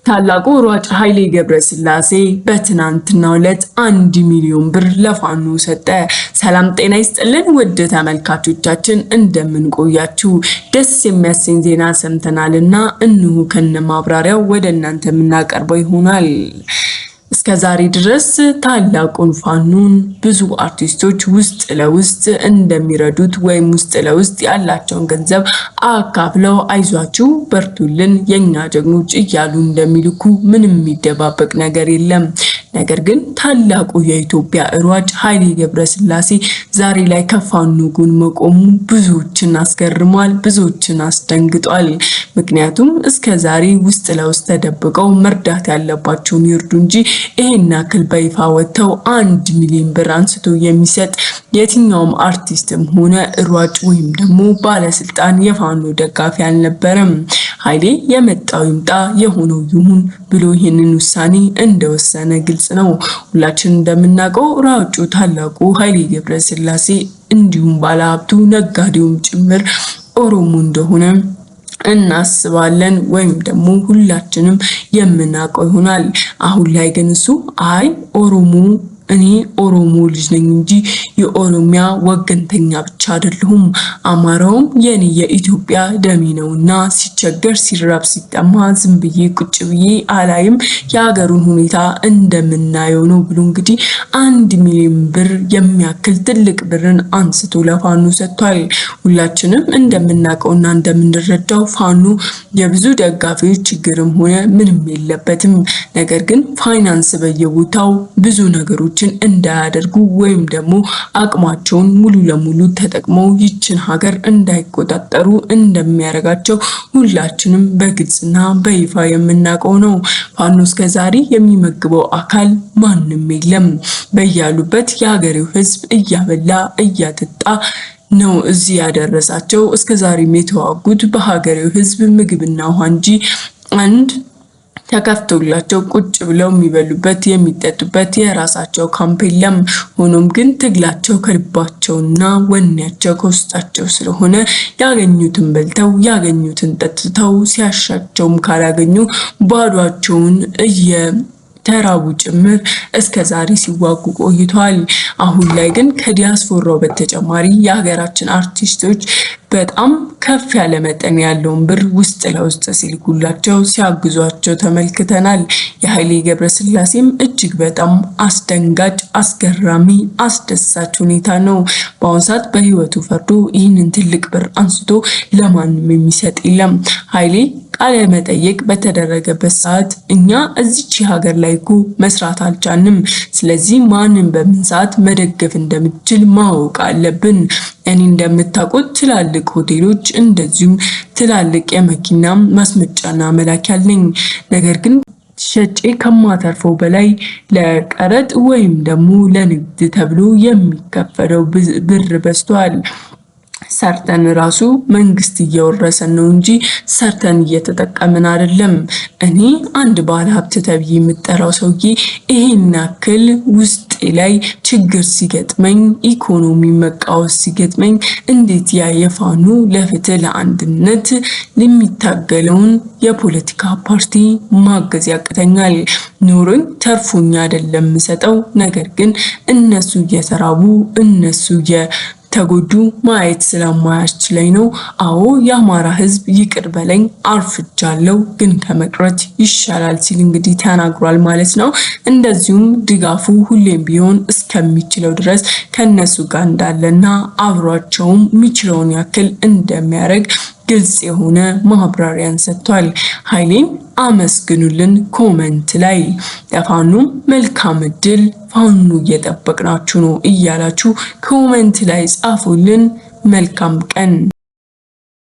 ታላቁ ሯጭ ኃይሌ ገብረስላሴ በትናንትናው ዕለት 1 ሚሊዮን ብር ለፋኖ ሰጠ። ሰላም ጤና ይስጥልን ውድ ተመልካቾቻችን፣ እንደምን ቆያችሁ? ደስ የሚያሰኝ ዜና ሰምተናልና እነሆ ከነ ማብራሪያው ወደ እናንተ የምናቀርበው ይሆናል። እስከ ዛሬ ድረስ ታላቁን ፋኖን ብዙ አርቲስቶች ውስጥ ለውስጥ እንደሚረዱት ወይም ውስጥ ለውስጥ ያላቸውን ገንዘብ አካፍለው አይዟችሁ፣ በርቱልን፣ የኛ ጀግኖች እያሉ እንደሚልኩ ምንም የሚደባበቅ ነገር የለም። ነገር ግን ታላቁ የኢትዮጵያ ሯጭ ኃይሌ ገብረስላሴ ዛሬ ላይ ከፋኖ ጎን መቆሙ ብዙዎችን አስገርሟል፣ ብዙዎችን አስደንግጧል። ምክንያቱም እስከ ዛሬ ውስጥ ለውስጥ ተደብቀው መርዳት ያለባቸውን ይርዱ እንጂ ይሄን ያክል በይፋ ወጥተው 1 ሚሊዮን ብር አንስቶ የሚሰጥ የትኛውም አርቲስትም ሆነ ሯጭ ወይም ደግሞ ባለስልጣን የፋኖ ደጋፊ አልነበረም። ኃይሌ የመጣው ይምጣ፣ የሆነው ይሁን ብሎ ይህንን ውሳኔ እንደወሰነ ግልጽ ነው። ሁላችን እንደምናውቀው ሯጩ ታላቁ ኃይሌ ገብረስላሴ እንዲሁም ባለሀብቱ ነጋዴውም ጭምር ኦሮሞ እንደሆነ እናስባለን ወይም ደግሞ ሁላችንም የምናውቀው ይሆናል። አሁን ላይ ግን እሱ አይ፣ ኦሮሞ እኔ ኦሮሞ ልጅ ነኝ እንጂ የኦሮሚያ ወገንተኛ ብቻ አይደለሁም። አማራውም የኔ የኢትዮጵያ ደሜ ነውና ሲቸገር፣ ሲራብ፣ ሲጠማ ዝም ብዬ ቁጭ ብዬ አላይም። የሀገሩን ሁኔታ እንደምናየው ነው ብሎ እንግዲህ 1 ሚሊዮን ብር የሚያክል ትልቅ ብርን አንስቶ ለፋኖ ሰጥቷል። ሁላችንም እንደምናውቀውና እንደምንረዳው ፋኖ የብዙ ደጋፊዎች ችግርም ሆነ ምንም የለበትም። ነገር ግን ፋይናንስ በየቦታው ብዙ ነገሮችን እንዳያደርጉ ወይም ደግሞ አቅማቸውን ሙሉ ለሙሉ ተጠቅመው ይችን ሀገር እንዳይቆጣጠሩ እንደሚያደርጋቸው ሁላችንም በግልጽና በይፋ የምናውቀው ነው። ፋኖ እስከዛሬ የሚመግበው አካል ማንም የለም። በያሉበት የሀገሬው ሕዝብ እያበላ እያጠጣ ነው እዚህ ያደረሳቸው። እስከዛሬም የተዋጉት በሀገሬው ሕዝብ ምግብና ውሃ እንጂ አንድ ተከፍቶላቸው ቁጭ ብለው የሚበሉበት የሚጠጡበት የራሳቸው ካምፕ የለም። ሆኖም ግን ትግላቸው ከልባቸውና ወኔያቸው ከውስጣቸው ስለሆነ ያገኙትን በልተው፣ ያገኙትን ጠጥተው፣ ሲያሻቸውም ካላገኙ ባዷቸውን እየተራቡ ጭምር እስከ ዛሬ ሲዋጉ ቆይተዋል። አሁን ላይ ግን ከዲያስፖራው በተጨማሪ የሀገራችን አርቲስቶች በጣም ከፍ ያለ መጠን ያለውን ብር ውስጥ ለውስጥ ሲልኩላቸው፣ ሲያግዟቸው ተመልክተናል። የኃይሌ ገብረስላሴም እጅግ በጣም አስደንጋጭ፣ አስገራሚ፣ አስደሳች ሁኔታ ነው። በአሁኑ ሰዓት በህይወቱ ፈርዶ ይህንን ትልቅ ብር አንስቶ ለማንም የሚሰጥ የለም። ኃይሌ ቃለ መጠይቅ በተደረገበት ሰዓት እኛ እዚች ሀገር ላይ እኮ መስራት አልቻልንም። ስለዚህ ማንን በምን ሰዓት መደገፍ እንደምችል ማወቅ አለብን። እኔ እንደምታውቁት ትላልቅ ሆቴሎች እንደዚሁም ትላልቅ የመኪና ማስመጫና መላኪያ አለኝ። ነገር ግን ሸጬ ከማተርፈው በላይ ለቀረጥ ወይም ደግሞ ለንግድ ተብሎ የሚከፈለው ብር በዝቷል። ሰርተን ራሱ መንግስት እየወረሰን ነው እንጂ ሰርተን እየተጠቀምን አይደለም። እኔ አንድ ባለ ሀብት ተብዬ የምጠራው ሰውዬ ይሄን ያክል ውስጤ ላይ ችግር ሲገጥመኝ፣ ኢኮኖሚ መቃወስ ሲገጥመኝ እንዴት ያ የፋኖ ለፍትህ ለአንድነት የሚታገለውን የፖለቲካ ፓርቲ ማገዝ ያቅተኛል? ኑሮኝ ተርፎኝ አይደለም የምሰጠው። ነገር ግን እነሱ እየተራቡ፣ እነሱ ተጎዱ ማየት ስለማያስችለኝ ነው። አዎ፣ የአማራ ህዝብ ይቅር በለኝ፣ አርፍጃለሁ፣ ግን ከመቅረት ይሻላል ሲል እንግዲህ ተናግሯል ማለት ነው። እንደዚሁም ድጋፉ ሁሌም ቢሆን እስከሚችለው ድረስ ከነሱ ጋር እንዳለና አብሯቸውም የሚችለውን ያክል እንደሚያደርግ ግልጽ የሆነ ማብራሪያን ሰጥቷል። ኃይሌን አመስግኑልን comment ላይ። ለፋኖም መልካም እድል፣ ፋኖ እየጠበቅናችሁ ነው እያላችሁ comment ላይ ጻፉልን። መልካም ቀን።